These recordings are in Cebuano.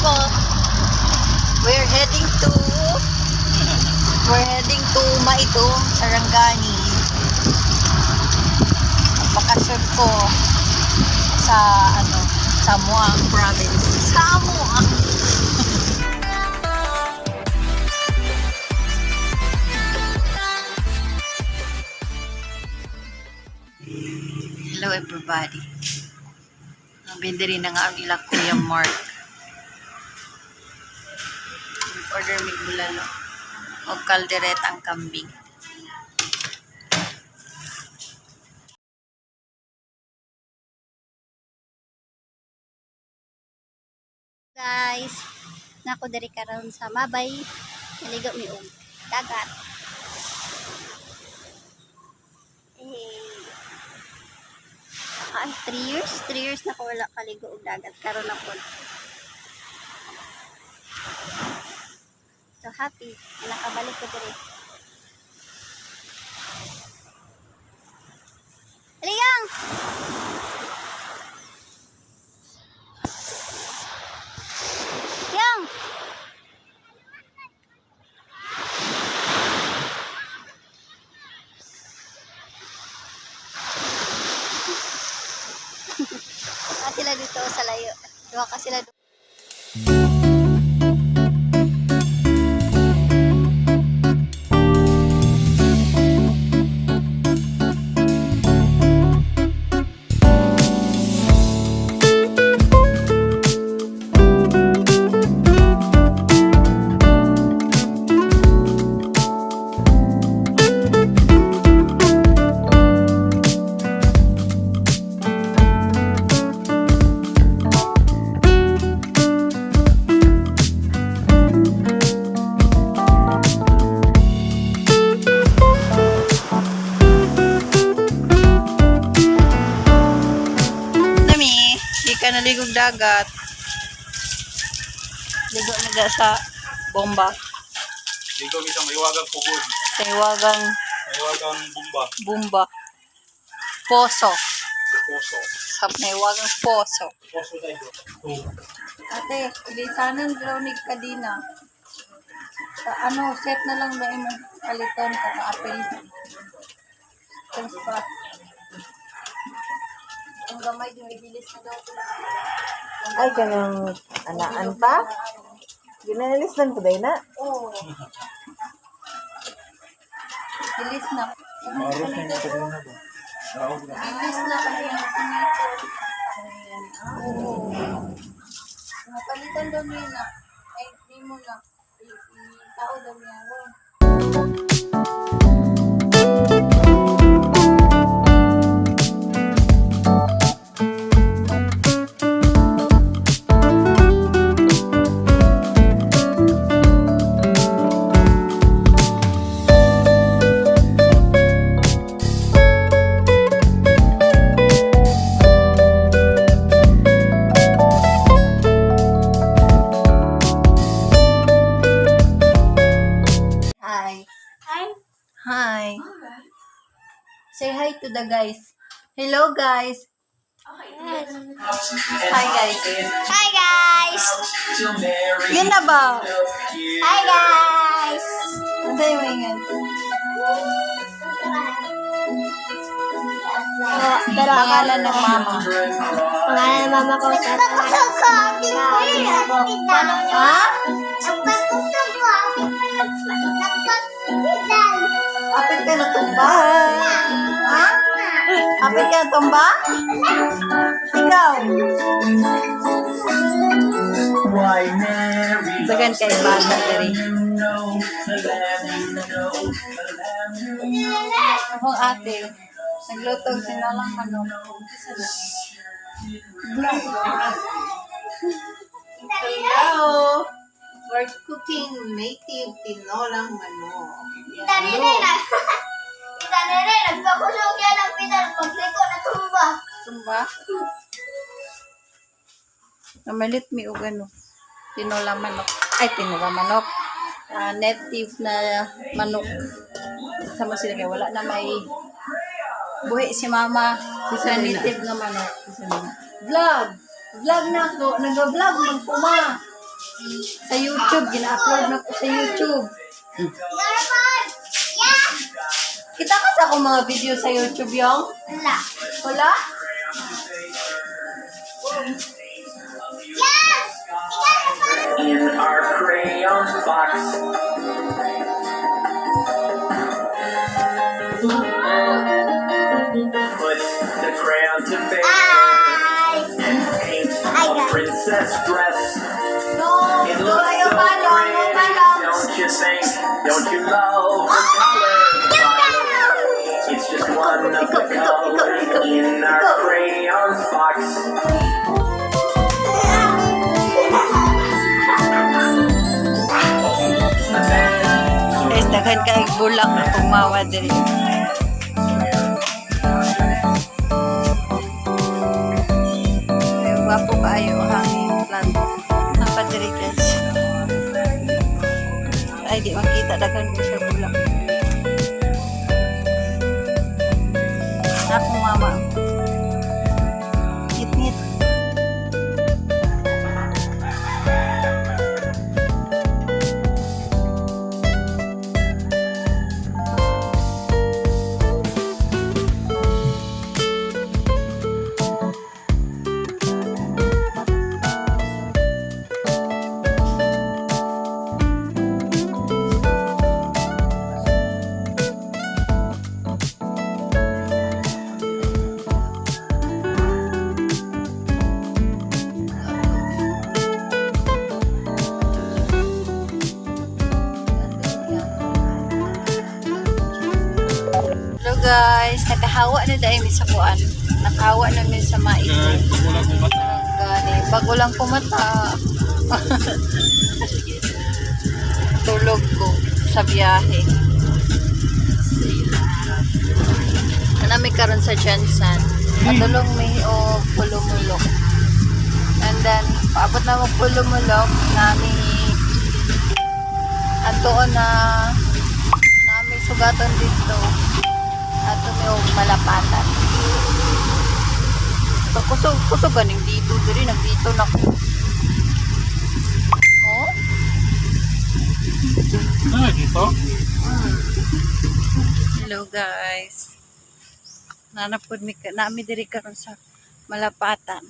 People, we're heading to Maitum, Sarangani. Bakasyon ko sa ano, Samoa province. Samoa. Hello, everybody. Ang bindiri na nga ang ila Kuya Mark. Order mig bulalo. O kaldereta ang kambing. Guys, nako diri karon sa Mabay, naligo mi og dagat. Eh, ay, 3 years? 3 years na ko wala kaligo og dagat karon na pod. So happy na nakabalik ko diri. Aliyang! Yang! Ah, sila dito sa layo. Duha ka sila doon. Nami, di ka naligog dagat. Ligo na dyan sa bomba. Ligo mi sa mahiwagang pugod, Sa hiwagang mahiwagang bumba, bumba. Poso. poso. Sa mahiwagang poso. Poso tayo. Oh. Ate, ilisanan daw ni Kadina. Sa ano, set na lang na imong paliton ka ka apel. Thanks pa. Ang gamay di may bilis na daw. Ay, kanang anaan pa? Ginalis lang ko na. Oo. Bilis na. Maros na yung kadina ba? Raog na. Bilis na kasi ang pinito. Oo. Napalitan daw niya na. Ay, di mo na. Tao daw niya. Ron. Hi. Hi. Hi. Say hi to the guys. Hello, guys. Hi, guys. Hi guys! Yun na ba? Hi guys! Ano sa'yo ingan? Pero Pangalan ng mama. Pangalan ng mama ko sa Ha? Apit ka na tumba? Ha? Apit ka na tumba? Ikaw. Dagan kay bata diri. Akong ate, nagluto og sinalang manok. Hello! We're cooking native tinolang manok. Nagpakusog yan ang pinal. Pagliko na tumba. Tumba. Namalit mi og ano, tinola manok. Ay, tinola manok. Ah, native na manok. Sama sila kay wala na may buhi si mama sa native nga manok. Vlog. Vlog na ako. Nag-vlog man ko ma. Sa YouTube, gina-upload na ko sa YouTube. Kita ka sa akong mga video sa YouTube, Yong? Wala. Wala? In our crayons box. Put the crayon to bed and paint a princess dress. No, It no, looks ayaw so pa, no, no, pretty, pa, no. don't you think? Don't you love the color violet? It's just one of the colors in our crayons box. Guys, daghan kay bulak na kumawa diri. Ay, gwapo kaayo ang hanging plant. Napa diri, guys. Ay, di makita daghan ko siya bulak. Akong mama. Ngit-ngit. Hello guys, nakahawa na dahil mi sa kuan. Nakahawa na mi sa maiko. Guys, pag wala kumata. Gani, bago lang kumata. Tulog ko sa biyahe. Nami karon sa Jensen. Padulong mi o Pulumulok. And then, paabot na mo Pulumulok, nami antuon na nami sugaton dito. Ato mi og malapatan. So, kusog, kusog ganing dito diri nagdito na ko. Oh? Ano dito? Hello guys. Nanapod mi ka nami diri karon sa Malapatan.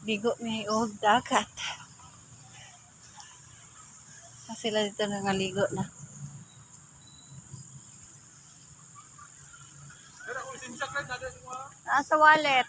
Ligo mi og dagat. Na sila dito nangaligo na. Nasa wallet.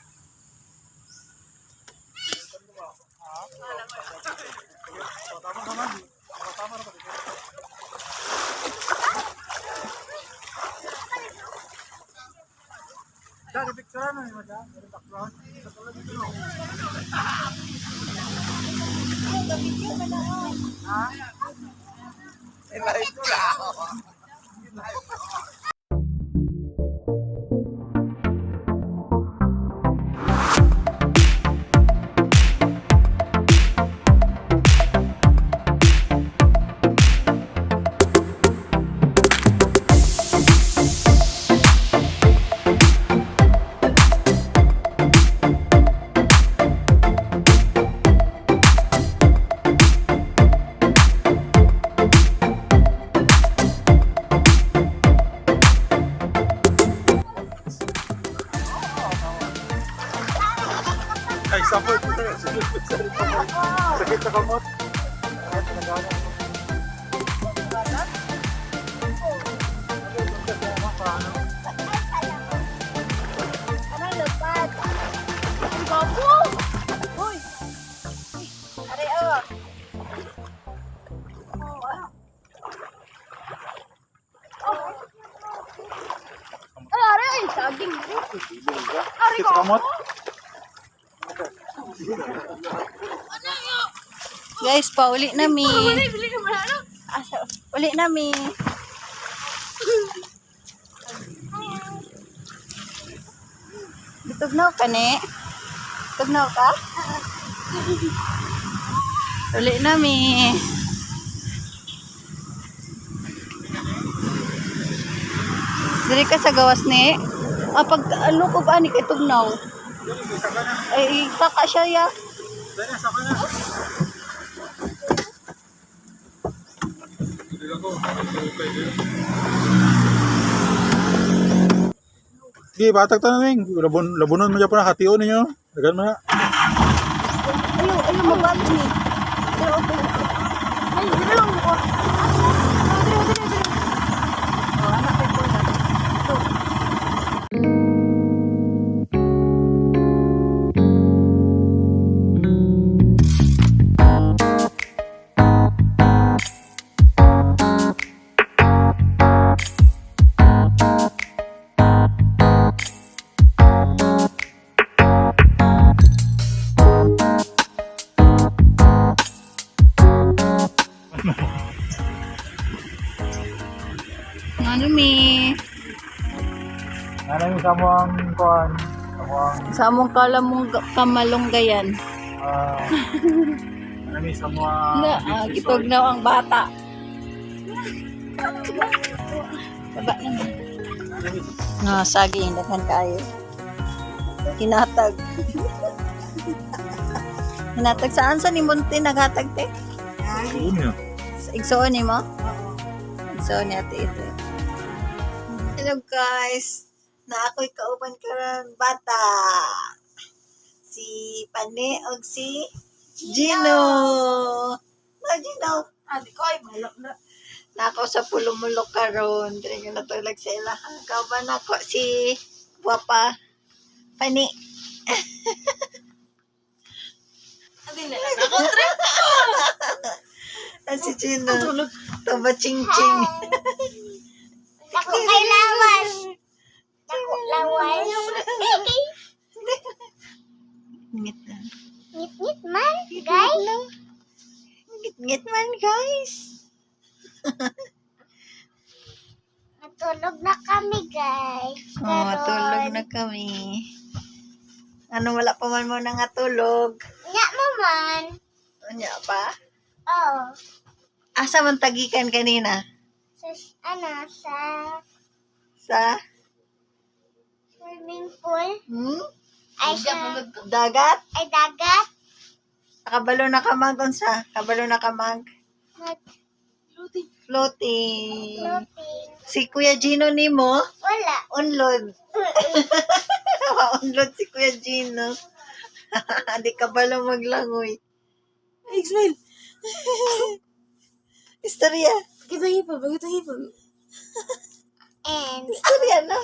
Ay, support. Sakit sa kamot. Ay, talaga. Anong lupad? Ang gabo! Uy! Are oh. Ay, aray, ay, saging. Sakit sa kamot. Guys, pauli na mi. Asa, uli na mi. Tugnaw ka ni? Tugnaw ka? Uli na mi. Diri ka sa gawas ni. Ah, pag ano ko ba ni kay tugnaw? Ay, saka siya ya. Dali, saka na. Di, batag ta na ning. Labon, labonon mo dyan pa na. Hation ninyo. Dagan mo na. Ayo, ayo, mabalik ni. Pero okay. Ay, dili lang ko. Dili, dili, dili. Oh, anak kay Kuya. Ito. Ano mi? Ano yung samuang kuan? Samuang Sa among kalamong kamalunggayan. ah ano yung samuang Na, gitugnaw ang bata. Baba na. Nga, saging, daghan kaayo. Hinatag. Hinatag saan sa ni Munti naghatag te? Yun yun. Sa Igsoon ni mo? Igsoon ni ate ito. Hello guys. Na ako'y kauban karon bata. Si Pane og si Gino. No, Gino. Ate ko ay malok na. Na ako sa Pulumulok karon. Dili nga natulog sa ilaha. Kauban ako si Guwapa Pani. Ako trip. At si Gino. Tuba ching ching. Dako kay lawas. Dako lawas. Ngit na. Ngit-ngit man, guys. Ngit man guys. Matulog na kami, guys. Oh, tulog na kami. Ano, wala pa man mo na nga tulog. Nya mo man. Unya pa? Oh. Asa man tagikan kanina? Sa, ano, sa Sa? swimming pool. Hmm? Ay, sa, Dagat? ay dagat. Kabalo na ka mag unsa? Kabalo na ka mag Mag floating. floating. Si Kuya Gino nimo Wala. unload. Unload si Kuya Gino. Di kabalo maglangoy. Ay, smile. Istorya. Kita hipag, kita hipag. And, Istorya no.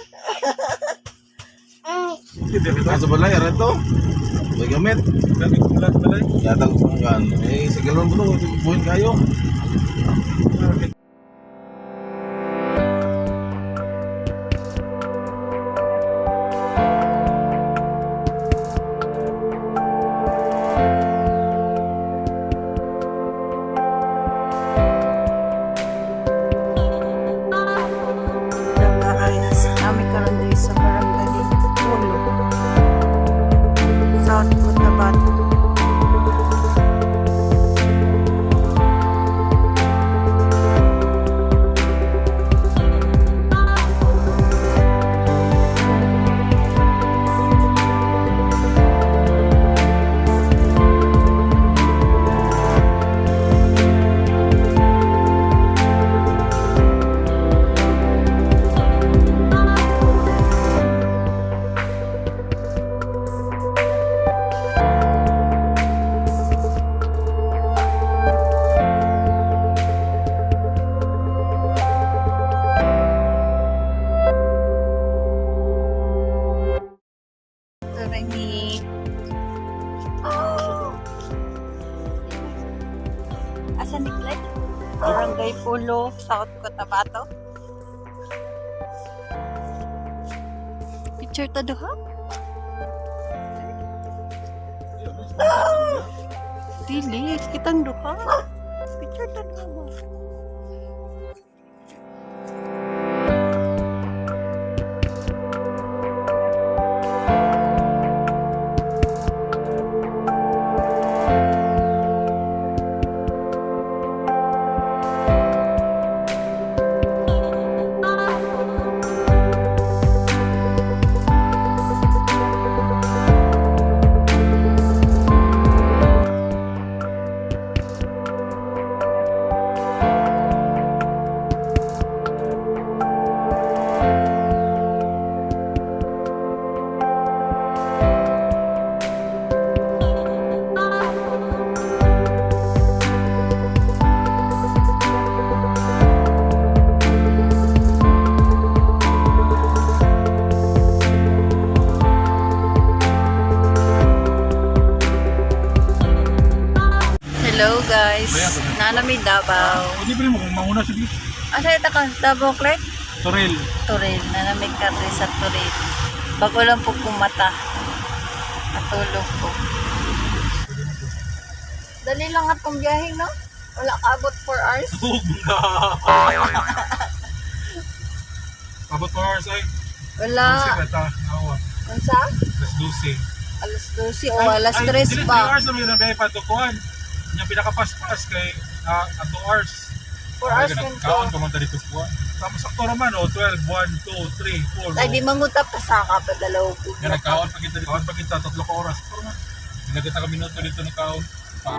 Nasa balay, areto. May gamit. Gamit ulan balay. Yata ko sa kan. Eh, sa galon ko to, buhin kayo. Guys, kami karon diri sa Barangay Pulo. South Cotabato. Ito rin ni... Oh! Asa ni Clyde? Barangay Pulo, South Cotabato. Picture ta duha? Dili, kitang duha. Picture ta duha mo. Hello guys. Naa na mi Davao. O di pa rin mo kung manguna siya. Asa ita ka Davao, Clark? Toril. Toril. Naa na mi kare sa Toril. Bago lang po kumata. Natulog ko. Dali lang atong biyahe, no? Wala kaabot 4 hours. Abot 4 hours ay. Wala. 12 ba ta? Awa. Unsa? Alas 12. Alas 12 o alas 3 Ay, pa. 3 hours naman yung biyahe pa to kuan. Yung pinakapaspas kay 2 hours. 4 hours man to. Kaon pa man ta dito kuan. Tama sakto raman oh, 12, 1, 2, 3, 4. Ay, di manguta pa sa ka pa dalaw ko. Nga nagkaon pa kita, kaon pa kita tatlo ka oras. Pero man, nilagay ta ka minuto dito nagkaon. Pa.